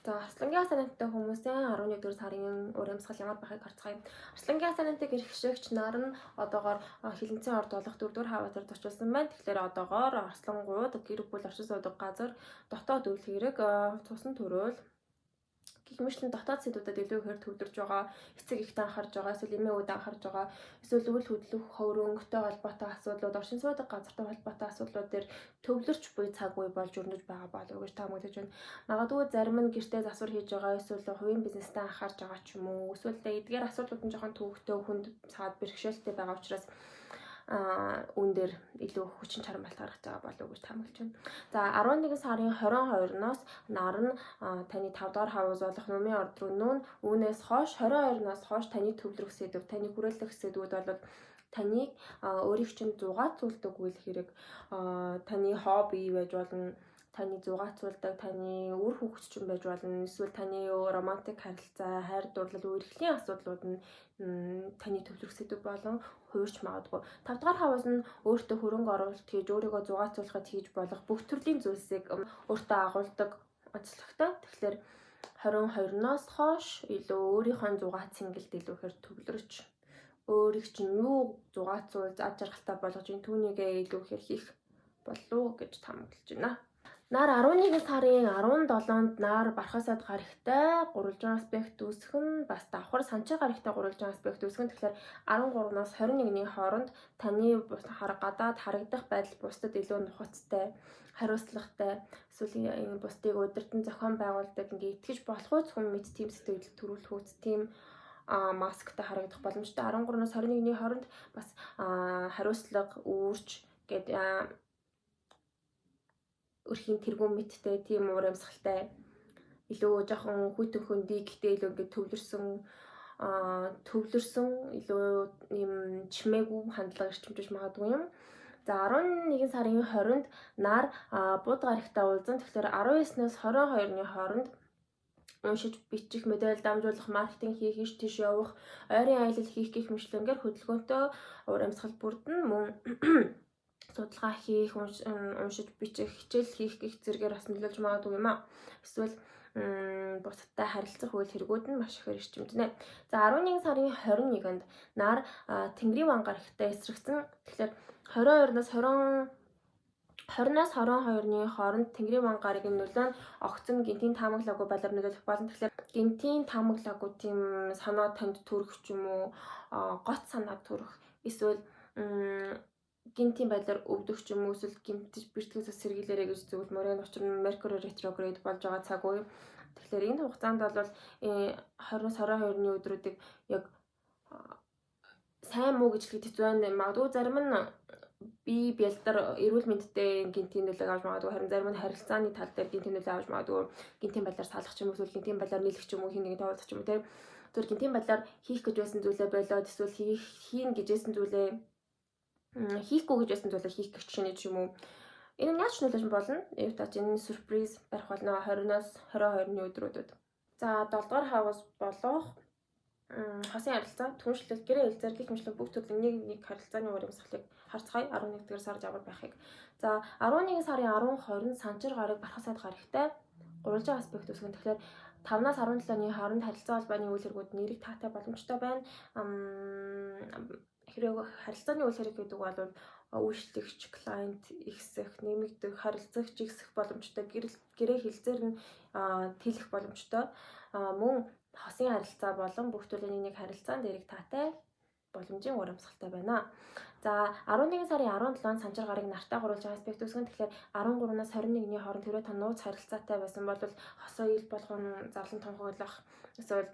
За, Арслангийн асценденттэй хүмүүсийн 11 дугаар сарын уур амьсгал ямар байхыг харцгаая. Арслангийн асцендентыг эрхшигч нар нь одоогоор хилэнцэн орд болох 4 дугаар house аар зочилсан байна. Тэгэхээр одоогоор арслангууд гэр бүл, оршин суудаг газар, дотоод үйл хэрэг, цусан төрөөл гэх мэтлэн дотоод сэдвүүдэд илүү ихээр төвлөрж байгаа, эцэг ихтэй анхаарж байгаа, эсвэл эмээ үүд анхаарж байгаа, эсвэл үйл хөдлөх хөрөнгөтэй холбоотой асуудлууд, оршин суудаг газартай холбоотой асуудлууд дээр төвлөрч буй цаг үе болж өрнөж байгаа болов уу гэж таамаглаж байна. Магадгүй зарим нь гэртээ засвар хийж байгаа, эсвэл хувийн бизнестэй анхаарж байгаа ч юм уу, эсвэл эдгээр асуудлууд нь жоохон төвөгтэй, хүнд цаад бэрхшээлтэй байгаа учраас үүн дээр илүү хүчин чармайлт гаргаж байгаа болов уу гэж таамаглаж байна. За, 11 сарын 22-ноос нар нь таны 5 дугаар house болох нумын орд руу нүүн. Үүнээс хойш, 22-ноос хойш таны төвлөрөх сэдэв, таны хүрээлэх сэдвүүд бол таныг өөрийг чинь зугаацуулдаг үйл хэрэг, таны хобби байж болно, таны зугаацуулдаг, таны үр хүүхэд ч юм байж болно, эсвэл таны романтик харилцаа, хайр дурлал, үерхлийн асуудлууд нь таны төвлөрөх сэдэв болон хувирч магадгүй. 5 дугаар house нь өөртөө хөрөнгө оруулалт хийж, өөрийгөө зугаацуулахад хийж болох бүх төрлийн зүйлсийг өөртөө агуулдаг онцлогтой. Тэгэхээр 22-ноос хойш илүү өөрийнхөө зугаат цэнгэлд илүү ихээр төвлөрч, өөрийг чинь юу зугаацуул аз жаргалтай болгож ин түүнийгээ илүү ихээр хийх болов гэж таамаглаж байна. Нар 11 сарын 17-нд нар Бархасад гарагтай гурвалжин аспект үүсгэх нь, бас давхар санчир гарагтай гурвалжин аспект үүсгэх нь. Тэгэхээр 13-наас 21-ний хооронд таны гадаад харагдах байдал бусдад илүү нухацтай, хариуцлагатай, эсвэл энэ бусдыг удирдан зохион байгуулдаг, ингээ итгэж болох үз хүн мэт тийм сэтгэл төрүүлэх үз тийм масктай харагдах боломжтой. 13-наас 21-ний хооронд бас хариуцлага, үүрч гээд өрхийн тэргүүн мэттэй тийм уур амьсгалтай, илүү жоохон хүйтэн хөндөй, гэхдээ илүү ингээд төвлөрсөн, илүү юм чимээгүй хандлага эрчимжиж магадгүй юм. За, 11 сарын 20-нд нар буд гарагтай уулзсан. Тэгэхээр 19-ноос 22-ны хооронд уншиж бичих, мэдээлэл дамжуулах, маркетинг хийх, иш тийш явах, ойрын аялал хийх гэх мэтчилэнгээр хөдөлгөөнтэй уур амьсгал бүрдэн, мөн судалгаа хийх, уншиж бичих, хичээл хийх гэх зэрэгээр бас нөлөөлж магадгүй юм а. Эсвэл бусадтай харилцах үйл хэрэгүүд нь маш ихээр эрчимжинэ. За, 11 сарын 21-нд нар Тэнгэрийн ван гарагтай эсрэгцэн. Тэгэхээр 22-наас 20 20-наас 22-ны хооронд Тэнгэрийн ван гарагийн нөлөө нь огцом гэнэтийн таамаглаагүй байдлаар нөлөөлөх болно. Тэгэхээр гэнэтийн таамаглаагүй тийм санаа танд төрөх ч юм уу, гоц санаа төрөх, эсвэл гэнэтийн байдлаар өвдөх ч юм уу, эсвэл гэмтэж бэртгээс сэргийлээрэй гэж зөвлөмөр байна. Учир нь Mercury retrograde болж байгаа цаг үе. Тэгэхээр энэ хугацаанд бол 20-с 22-ны өдрүүдийг яг сайн муу гэж хэлэхэд хэцүү байна. Магадгүй зарим нь бие бялдар, эрүүл мэндтэй гэнэтийн нөлөөг авч магадгүй, харин зарим нь харилцааны тал дээр гэнэтийн нөлөө авч магадгүй, гэнэтийн байдлаар салах ч юм уу, эсвэл гэнэтийн байдлаар нийлэх ч юм уу, хэн нэгэнтэй уулзах ч юм уу, тийм зүгээр гэнэтийн байдлаар хийх гэж байсан зүйлээ болоод, эсвэл хийх хийн гэж байсан зүйлээ хийхгүй гэж байсан зүйлээ хийх гэж жишээ ч юм уу. Энэ нь яаж ч нөлөөлж болно. Юу тач энэ сюрприз барих болно 20-ноос 22-ны өдрүүдэд. За, 7 дугаар house болох хосын харилцаа, түншлэл, гэрээ хэлцээр гэх мэтлэн бүх төрлийн нэг нэг харилцааны уур амьсгалыг харцгаая 11 дугаар сар ямар байхыг. За, 11 сарын 10 20-нд санчир гараг Бархасад гарагтай гурвалжин аспект үүсгэн. Тэгэхээр 5-наас 17-ны хооронд харилцаа холбооны үйл хэрэгүүд нэрийг таатай боломжтой байна. Хэрэг харилцааны үйл хэрэг гэдэг бол үйлчлэгч, client ихсэх, нэмэгдэх, харилцагч ихсэх боломжтой, гэрээ хэлцээр нь тэлэх боломжтой. Мөн хосын харилцаа болон бүх төрлийн нэг харилцаанд дэрэг таатай боломжийн уур амьсгалтай байна. За, 11 сарын 17-нд санчир гарыг нартай гурвалжин аспект үүсгэн. Тэгэхээр 13-наас 21-ний хооронд хэрвээ та нууц харилцаатай байсан бол хосоо ил болгон зарлан тунхаглах, эсвэл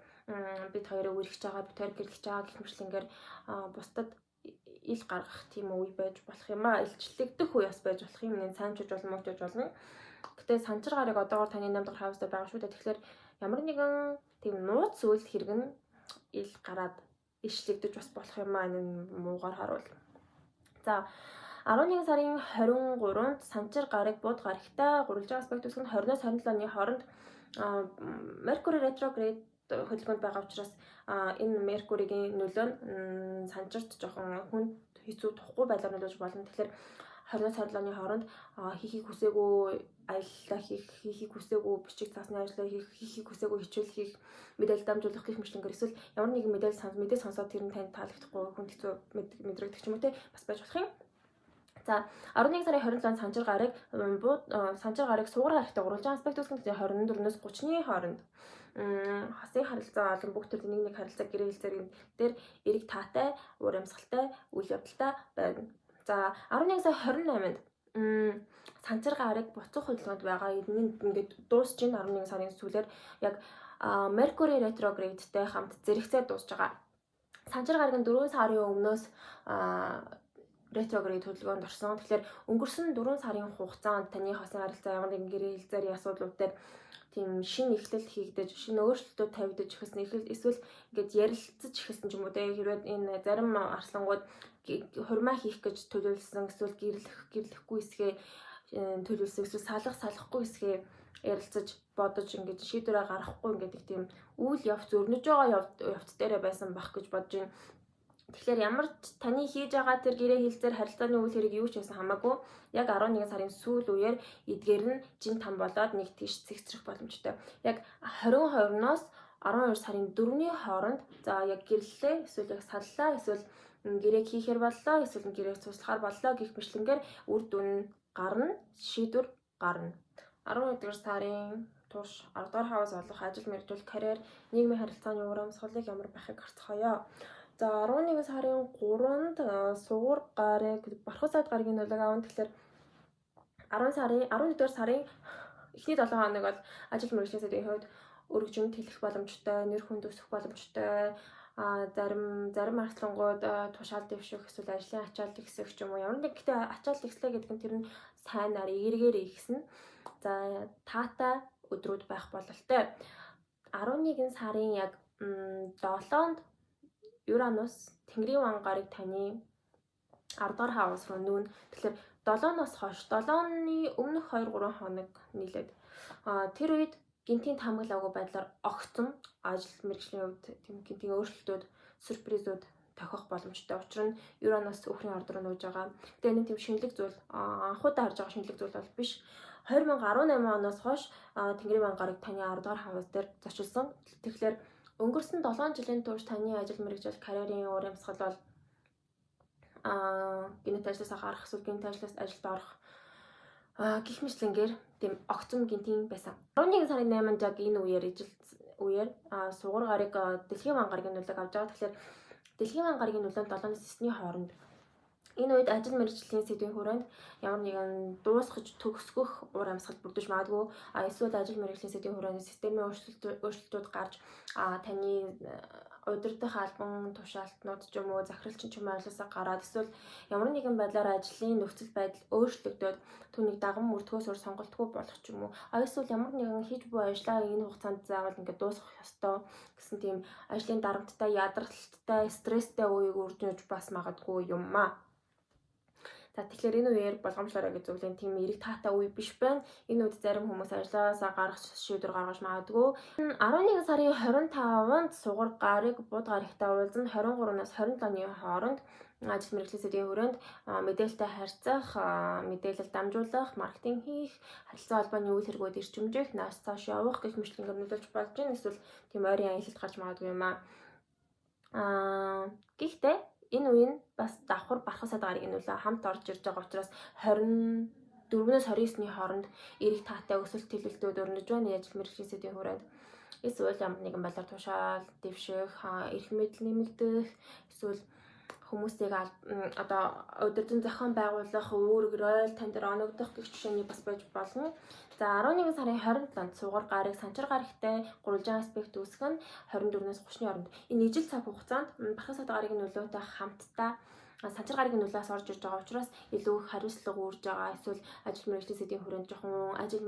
бид хоёрыг үерхэж байгаа, бид хоёр гэрлэж байгаа гэх мэтлэнгээр бусдад ил гаргах тийм үе байж болох юм а. Илчлэгдэх үе бас байж болох юм. Энэ сайн ч болно, муу ч болно. Гэтэ санчир гарыг одоогор таны 8 дахь house дээр байгаа шүү дээ. Тэгэхээр ямар нэгэн тийм нууц үйл хэрэг нь ил гараад ишлэгдэж бас болох юм аа, энэ муугаар харуул. За, 11 сарын 23-нд санчир гараг буд гарагтай гурвалжин аспект үүсгэн. 20-оос 27-ны хооронд Mercury retrograde хөдөлгөөнд байгаа учраас энэ Меркуригийн нөлөө нь санчирт жоохон хүн хэцүү, тухгүй байдлаар нөлөөлж болно. Тэгэхээр 20-с 27-ны хооронд хийхийг хүсээгүй аяллаа хийх, хийхийг хүсээгүй бичиг цаасны ажлаа хийх, хийхийг хүсээгүй хичээл хийх, мэдээлэл дамжуулах гэх мэтлэнгээр эсвэл ямар нэгэн мэдээлэл сонсоод тэр нь танд таалагдахгүй, хүнд хэцүү мэдрэгдэх ч юм уу те бас байж болох юм. За 11 сарын 27-нд санчир гараг санчир гараг суугар гарагтай гурвалжин аспект үүсгэн 24-өөс 30-ны хооронд хосын харилцаа олон бүх төрлийн нэг нэг харилцаа гэрээ хэлцээрийн дээр эрэг таатай, уур амьсгалтай үйл явдалтай байна. За 11 сарын 28-нд санчир гараг буцах хөдөлгөөнд байгаа. Энэ нь ингээд дуусч байна. 11 сарын сүүлээр яг Mercury retrograde-тэй хамт зэрэгцээ дуусж байгаа. Санчир гараг нь 4 сарын өмнөөс retrograde хөдөлгөөнд орсон. Тэгэхээр өнгөрсөн 4 сарын хугацаанд таны хосын харилцаа ямар нэгэн гэрээ хэлцээрийн асуудлууд дээр тийм шинэ эхлэл хийгдэж, шинэ өөрчлөлтүүд тавигдаж эхэлсэн. Эсвэл ингээд ярилцаж эхэлсэн ч юм уу те. Хэрвээ энэ зарим арслангууд хурмаа хийх гэж төлөвлөсөн, эсвэл гэрлэхгүй эсгээ төлөвлөсөн, эсвэл салах салахгүй эсгээ ярилцаж бодож ингэж шийдвэрээ гаргахгүй ингээд их тийм үйл явц өрнөж байгаа явц дээрээ байсан байх гэж бодож байна. Тэгэхээр ямар ч таны хийж байгаа тэр гэрээ хэлцээр харилцааны үйл хэрэг юу ч байсан хамаагүй яг 11 сарын сүүл үеэр эдгээр нь жин там болоод нэг тийш цэгцрэх боломжтой. Яг 22-ноос 12 сарын 4-ний хооронд за яг гэрлэлээ, эсвэл яг саллаа, эсвэл гэрээг хийхээр боллоо, эсвэл гэрээг цуслахаар боллоо гэх мэтлэнгээр үр дүн гарна, шийдвэр гарна. 11 дугаар сарын турш 10 дугаар хаус болох ажил мэргэжил, карьер, нийгмийн харилцааны ур амьсгалыг ямар байхыг харцгаая. За 11 сарын 3-нд сугар гарыг Бархуу сайд гарагийн нөлөөг авна. Тэгэхээр 10 сарын 11 дугаар сарын эхний 7 хоног бол ажил мэргэжлийн сэдвийн хувьд өргөжин тэлэх боломжтой, нэр хүнд өсөх боломжтой, зарим зарим арслангууд тушаал дэвших эсвэл ажлын ачаал ихсэх ч юм уу, ямар нэг гэхдээ ачаал ихслээ гэдэг нь тэр нь сайнаар эргээр ихснэ. За таатай өдрүүд байх бололтой. 11 сарын яг 7-нд Уранус Тэнгэрийн ван гарыг таны 10 дугаар хаус руу нүүн. Тэгэхээр 7-оос хойш 7-ны өмнөх 2 3 хоног нийлээд тэр үед гинтийн таамаглаагүй байдлаар огцом ажил мэргэжлийн хувьд тийм гинтийн өөрчлөлтүүд, сюрпризүүд тохиох боломжтой. Учир нь Уранус өхрийн орд руу нүүж байгаа. Гэтэ энэ тийм шинэлэг зүйл, анхудаа харж байгаа шинэлэг зүйл бол биш. 2018 оноос хойш Тэнгэрийн ван гараг таны 10 дугаар хаус дээр зочилсон. Тэгэхээр өнгөрсөн 7 жилийн турш таны ажил мэргэжил, карьерийн уур амьсгал бол гэнэт ажлаасаа гарах эсвэл гэнэт ажлаас ажилд орох гих мэтлэнгээр тийм огцом гинтийн байсан. 11 сарын 8-нд яг энэ үеэр ижил үеэр сугар гарыг дэлхийн ван гарагийн нөлөөг авч байгаа. Тэгэхээр дэлхийн ван гарагийн нөлөөнд 7-оос 9-ний хооронд энэ үед ажил мэргэжлийн сэдвийн хүрээнд ямар нэгэн дуусгаж төгсгөх уур амьсгал бүрдэж магадгүй. Эсвэл ажил мэргэжлийн сэдвийн хүрээнд системийн өөрчлөлтүүд гарч таны удирдах албан тушаалтнууд ч юм уу, захиралч ч юм уу ажлаасаа гараад эсвэл ямар нэгэн байдлаар ажлын нөхцөл байдал өөрчлөгдөөд түүнийг даган мөрдөхөөс өөр сонголтгүй болох ч юм уу. Эсвэл ямар нэгэн хийж буй ажлаа энэ хугацаанд заавал ингээд дуусгах ёстой гэсэн тийм ажлын дарамттай, ядралттай, стресстэй үеийг өрнөж бас магадгүй юм аа. За тэгэхээр энэ үеэр болгоомжлоорой гэж зөвлөн, тийм эрэг таатай үе биш байна. Энэ үед зарим хүмүүс ажлаасаа гарах шийдвэр гаргаж магадгүй. 11 сарын 25-нд сугар гарыг буд гарагтай уулзна. 23-наас 27-ны хооронд ажил мэргэжлийн сэдвийн хүрээнд мэдээлэлтэй харьцах, мэдээлэл дамжуулах, маркетинг хийх, харилцаа холбооны үйл хэрэгүүд эрчимжих, нааш цааш явах гэх мэтлэнгээр нөлөөлж болж байна. Эсвэл тийм ойрын аялалд гарч магадгүй юм аа. Гэхдээ энэ үе нь бас давхар бархан сайд гарагийн нөлөө хамт орж ирж байгаа учраас 24-өөс 29-ний хооронд эрэг таатай өсөлт төлөлтүүд өрнөж байна ажил мэргэжлийн сэдвийн хүрээнд. Эсвэл ямар нэгэн байдлаар тушаал дэвших, эрх мэдэл нэмэгдэх, эсвэл хүмүүсийг одоо удирдан зохион байгуулах, үүрэг, роль тань дээр оногдох гэх жишээний бас байж болно. За 11 сарын 27-нд сугар гарыг санчир гарагтай гурвалжин аспект үүсгэх нь 24-өөс 30-ны хооронд. Энэ ижил цаг хугацаанд бархан сад гарагийн нөлөөтэй хамтдаа санчир гарагийн нөлөөс орж ирж байгаа учраас илүү их хариуцлага үүрж байгаа, эсвэл ажил мэргэжлийн сэдвийн хүрээнд жоохон ажил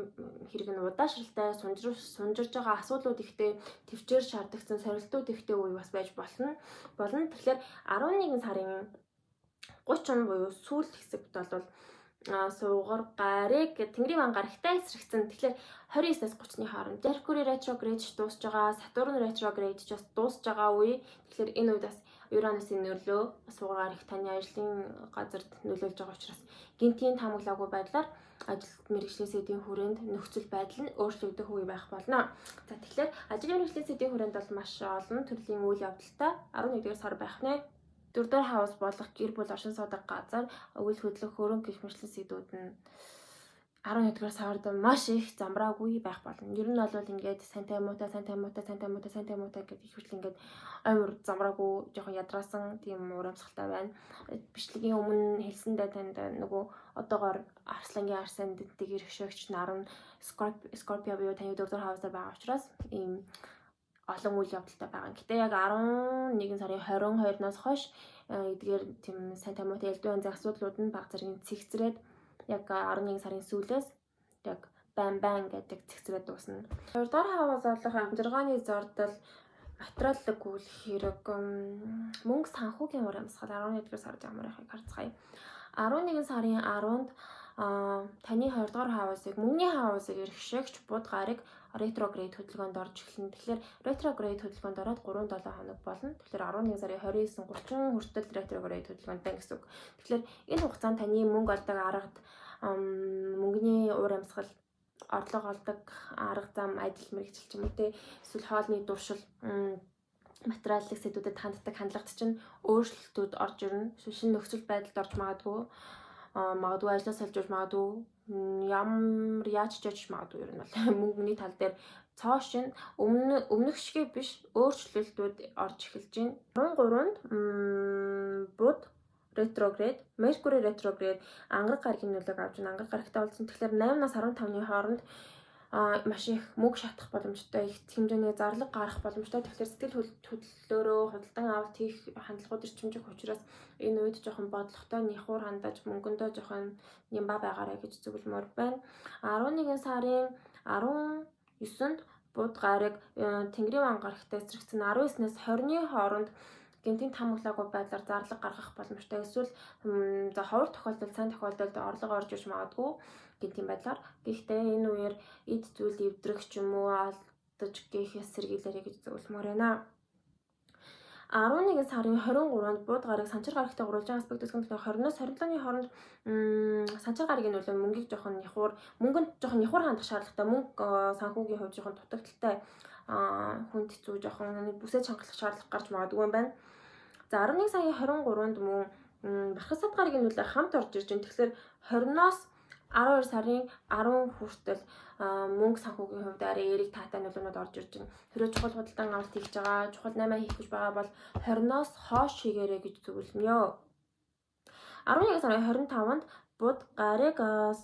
хэрэг нь удаашралтай сунжирж байгаа, асуудлууд ихтэй, төвчээр шаардагдсан сорилтууд ихтэй үе бас байж болно. Болно. Тэгэхээр 11 сарын 30 буюу сүүл хэсэгт бол Суугар гариг Тэнгэрийн ван гарагтай эсрэгцэн. Тэгэхээр 29-аас 30-ны хооронд Mercury retrograde дуусж байгаа, Saturn retrograde ч бас дуусж байгаа үе. Тэгэхээр энэ үед бас Uranus-ын нөлөө, суугар гараг таны ажлын газарт нөлөөлж байгаа учраас гэнэтийн таамаглаагүй байдлаар ажил мэргэжлийн сэдвийн хүрээнд нөхцөл байдал нь өөрчлөгдөх үе байх болно. За, тэгэхээр ажил мэргэжлийн сэдвийн хүрээнд бол маш олон төрлийн үйл явдалтай 11-р сар байх нэ. Дөрөвдүгээр house болох гэр бүл, оршин суудаг газар, үйл хөдлөх, хөрөнгө гэх мэтлэн сэдвүүд нь 11-р сард маш их замбраагүй байх болно. Ер нь бол ингээд сайнтай муутай, сайнтай муутай, сайнтай муутай, сайнтай муутай гэдэг их хүртэл ингээд амар замбраагүй, жоохон ядраасан тийм уур амьсгалтай байна. Бичлэгийн өмнө хэлсэндээ танд нөгөө одоогоор Арслангийн ascendant-ыг эрхшөөгч нар нь Scorpio буюу таны дөрөвдүгээр house-аар байгаа учраас ийм олон үйл явдалтай байгаа. Гэтэ яг 11 сарын 22-наас хойш эдгээр тийм сайнтай муутай элдв янзын асуудлууд нь баг зэргийн цэгцрээд яг 11 сарын сүүлээс яг байн байн гэдэг цэгцрээд дуусна. Хоёрдугаар house болох амжиргааны зардал, материаллык үйл хэрэг, мөнгө санхүүгийн уур амьсгал 11-р сард ямар байхыг харцгаая. 11 сарын 10-нд таны 2 дугаар house-ыг, мөнгөний house-ыг эрхшээгч Буд гараг retrograde хөдөлгөөнд орж эхэлнэ. Тэгэхээр retrograde хөдөлгөөнд ороод 3-7 хоног болно. Тэгэхээр 11 сарын 29 30 хүртэл retrograde хөдөлгөөнд байна гэсэн үг. Тэгэхээр энэ хугацаанд таны мөнгө олдог аргад, мөнгөний уур амьсгал, орлого олдог арга зам, ажил мэргэжил ч юм уу те, эсвэл хоолны дуршил, материаллык сэдвүүдэд ханддаг хандлагат чинь өөрчлөлтүүд орж ирнэ. Шинэ нөхцөл байдалд орж магадгүй, магадгүй ажлаа сольж магадгүй, ямар яаж ч очиж магадгүй. Ер нь бол мөнгөний тал дээр цоо шин өмнө өмнөх шигээ биш өөрчлөлтүүд орж эхэлж байна. 13-нд Буд retrograde, Mercury retrograde ангараг гарагийн нөлөөг авч байна. Ангараг гарагтай болсон. Тэгэхээр 8-наас 15-ны хооронд маш их мөнгө шатах боломжтой, их хэмжээний зарлага гарах боломжтой. Тэгэхээр сэтгэл хөдлөлөөрөө худалдан авалт хийх хандлагууд эрчимжих учраас энэ үед жоохон бодлоготой, няхуур хандаж, мөнгөндөө жоохон нямба байгаарай гэж зөвлөмөр байна. 11 сарын 19-нд Буд гараг Тэнгэрийн ван гарагтай эсрэгцэн. 19-нээс 20-ны хооронд гэнэтийн таамаглаагүй байдлаар зарлага гаргах боломжтой. Эсвэл за ховор тохиолдолд, сайн тохиолдолд орлого орж ирж магадгүй гэнэтийн байдлаар. Гэхдээ энэ үеэр эд зүйл эвдрэх ч юм уу, алдаж гэхээс сэргийлээрэй гэж зөвлөмөр байна. 11 сарын 23-нд Буд гараг Санчир гарагтай гурвалжин аспект үүсгэн. Тэгэхээр 20-оос 27-ны хооронд Санчир гарагийн нөлөө мөнгийг жоохон няхуур, мөнгөнд жоохон няхуур хандах шаардлагатай, мөнгө санхүүгийн хувьд жоохон дутагдалтай, хүнд хэцүү, жоохон бүсээ чангалах шаардлага гарч магадгүй юм байна. За, 11 сарын 23-нд мөн Бархасат гарагийн нөлөө хамт орж ирж байна. Тэгэхээр 20-оос 12 сарын 10 хүртэл мөнгө санхүүгийн хувьд арай эерэг таатай нөлөөнүүд орж ирж байна. Хэрвээ чухал худалдан авалт хийж байгаа, чухал 8 хийх гэж байгаа бол 20-оос хойш хийгээрэй гэж зөвлөнө. 11 сарын 25-нд Буд гараг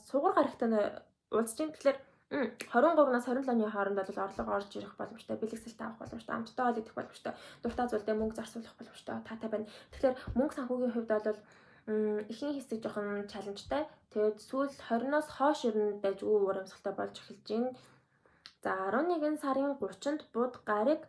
Сугар гарагтай уулзж байна. Тэгэхээр 23-наас 27-ны хооронд бол орлого орж ирэх боломжтой, бэлгэсэлт авах боломжтой, амттай хоол идэх боломжтой, дуртай зүйлдээ мөнгө зарцуулах боломжтой, таатай байна. Тэгэхээр мөнгө санхүүгийн хувьд бол ихэнх хэсэг жоохон challenge тай. Тэгээд сүүл 20-оос хойш ер нь дайжгүй уур амьсгалтай болж эхэлж байна. За, 11 сарын 30-нд Буд гараг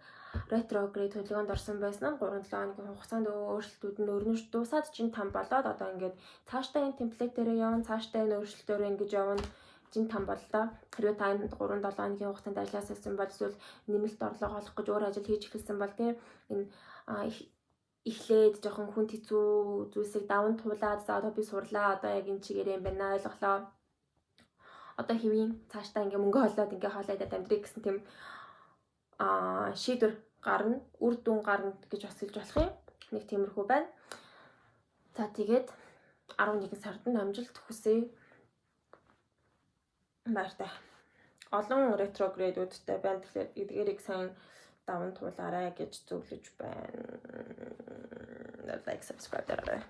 retrograde хөдөлгөөнд орсон байсан нь 3-7 хоногийн хугацаанд өөрчлөлтүүд нь өрнөж дуусаад чинь там болоод одоо ингээд цаашдаа энэ template дээрээ явна, цаашдаа энэ өөрчлөлтөөрөө ингэж явна, жин там боллоо. Хэрвээ та энэ 3-7 хоногийн хугацаанд ажиллаас олсон бол, эсвэл нэмэлт орлого олох гэж өөр ажил хийж эхэлсэн бол тийм энэ эхлээд жоохон хүнд хэцүү зүйлсийг даван туулаад, за одоо би сурлаа, одоо яг энэ чигээрээ юм байна, ойлголоо. Одоо хэвийн цаашдаа ингээ мөнгө олоод ингээ хоолой идээд амьдрыг гэсэн тийм шийдвэр гарна, үр дүн гарна гэж бас хэлж болох юм. Нэг тиймэрхүү байна. За, тэгээд 11 сард нь амжилт хүсье. Баяртай. Олон retrograde үүдтэй байна. Тэгэхээр эдгээрийг сайн даван туулаарай гэж зөвлөж байна. Like, subscribe дараарай.